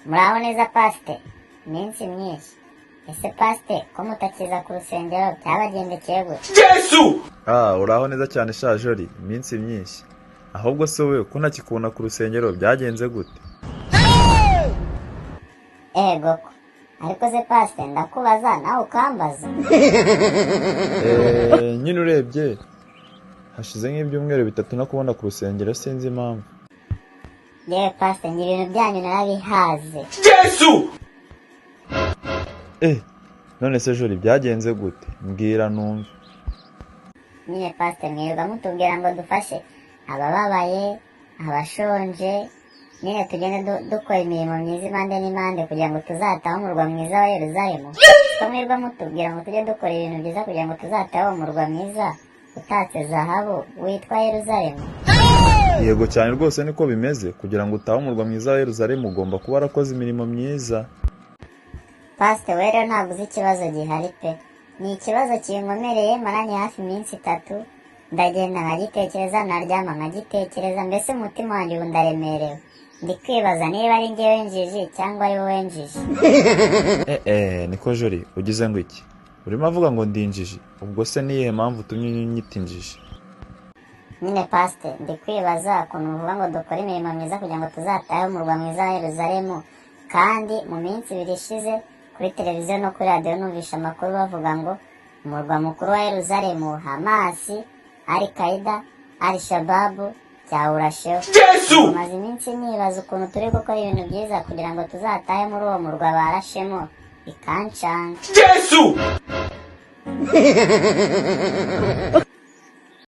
Muraho neza pasite, iminsi myinshi. Ese pasite, ko mutakiza ku rusengero, byabagendekeye gute? Ah, uraho neza cyane sha Jori, iminsi myinshi. Ahubwo se wowe ko ntakikubona ku rusengero, byagenze gute? Ego ko, ariko se pasite, ndakubaza nawe ukambaza. Nyine urebye hashize nk'ibyumweru 3 nakubona ku rusengero, sinzi impamvu. Yewe pasite, njye ibintu byanyu narabihaze. None se Jori, byagenze gute? Mbwira numve. Nyine pasite, mwirirwa mutubwira ngo dufashe abababaye, abashonje, nyine tugende dukora imirimo myiza impande n'impande kugira ngo tuzatahe umurwa mwiza wa Yeruzalemu. Ko mwirirwa mutubwira ngo tujye dukora ibintu byiza kugira ngo tuzatahe umurwa mwiza utatse zahabu witwa Yeruzalemu? Yego cyane rwose, niko bimeze. Kugira ngo utahe umurwa mwiza wa Yeruzalemu ugomba kuba warakoze imirimo myiza. Pasite, we rero ntabwo uzi ikibazo gihari pe. Ni ikibazo kinkomereye maranye hafi iminsi 3, ndagenda nkagitekereza, naryama nkagitekereza, mbese umutima wanjye ubu ndaremerewe. Ndi kwibaza niba ari njyewe njiji cyangwa ari wowe njiji. Niko Jori, ugize ngo iki? Urimo avuga ngo ndi injiji? Ubwo se niyihe mpamvu utumye unyita injiji? Nyine pasite, ndi kwibaza ukuntu muvuga ngo dukore imirimo myiza kugira ngo tuzatahe umurwa mwiza wa Yeruzalemu, kandi mu minsi 2 ishize kuri televiziyo no kuri radiyo numvisha amakuru bavuga ngo umurwa mukuru wa Yeruzalemu Hamasi, Al Qaida, Al Shababu byawurasheho. Maze iminsi nibaza ukuntu turi gukora ibintu byiza kugira ngo tuzatahe muri uwo murwa barashemo, bikancanga.